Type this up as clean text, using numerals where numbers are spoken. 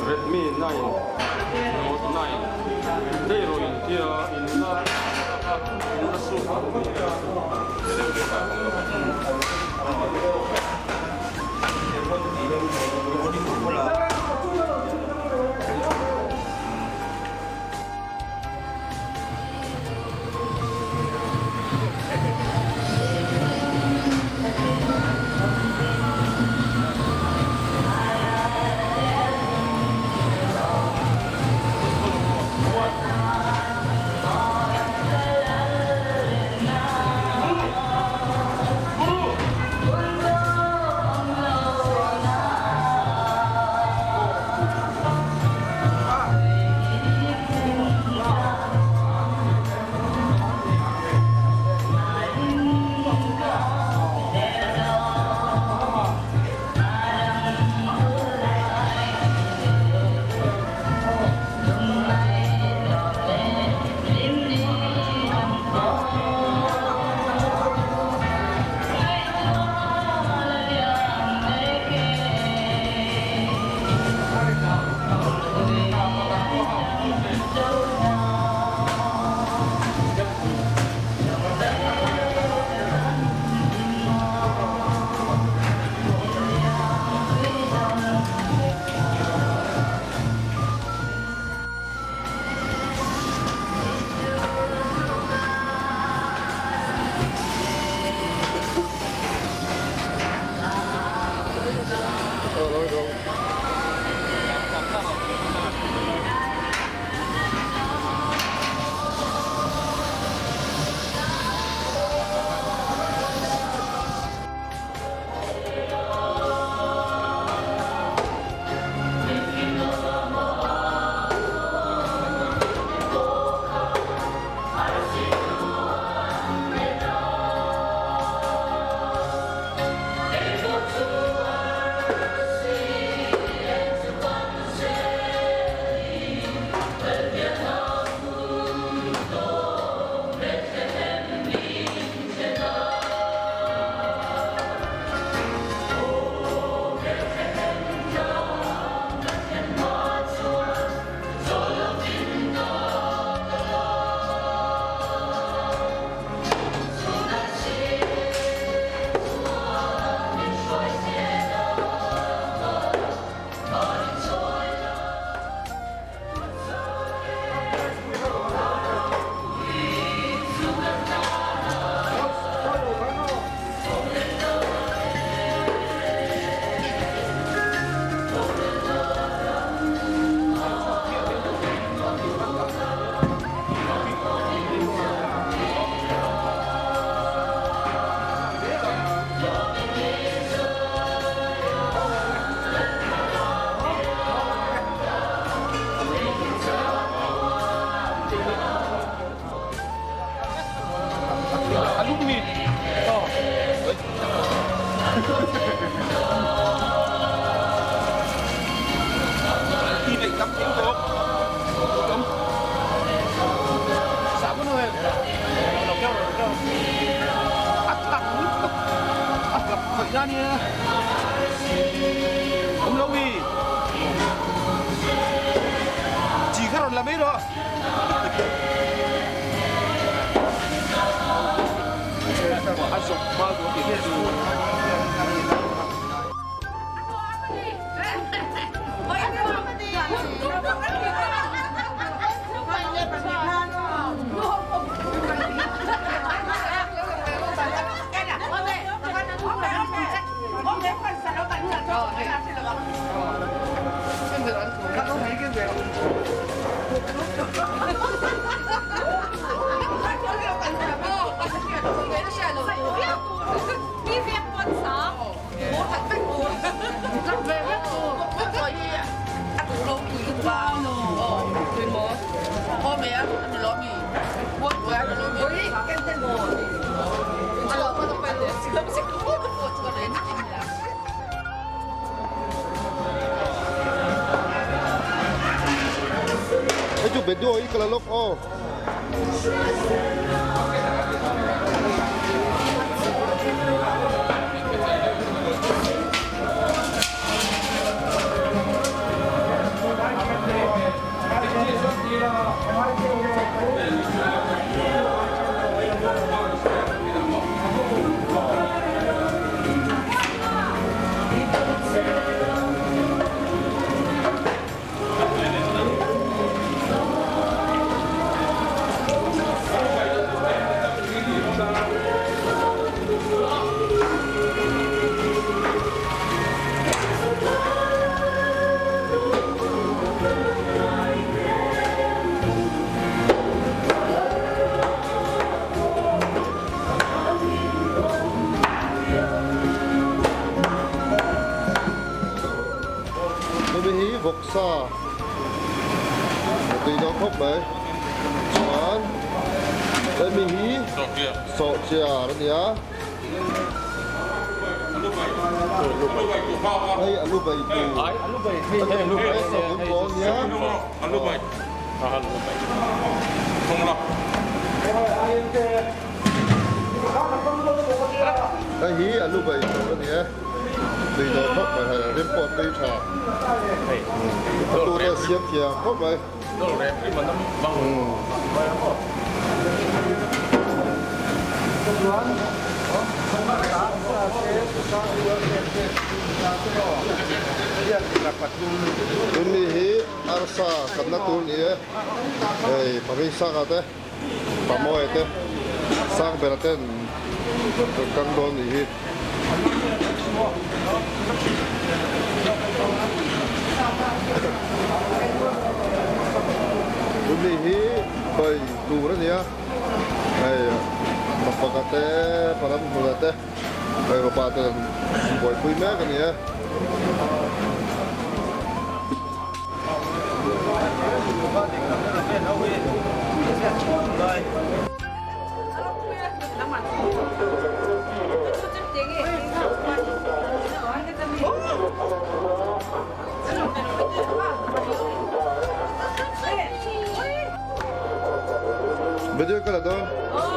Redmi 9 Note 9 hei erawh in tia in la in la suk la mai rawh. A zawk hma duh tih chu. Hei chu video hi ka la lawk aw. Hemi hi vawksa a tui dawn khawp mai chuan hemi hi sawhchiar a ni a hei alu bai tur hei savun pawh a nia. Hei hi alu bai tur a ni e. Tui dawn khawp mai hei rim pawh tui tha a tu te siam thiam khawp mai. Tun mi hi arsa kanna tur ni e hei pahnih sanga te. Pamawi te sang bera ten kan kang dawn nih hi. Tuni hi bai tur a nia hei Mapaka te Paramhmuna te hei Mapa te an buaipui mek a ni e. Video ka la dawn.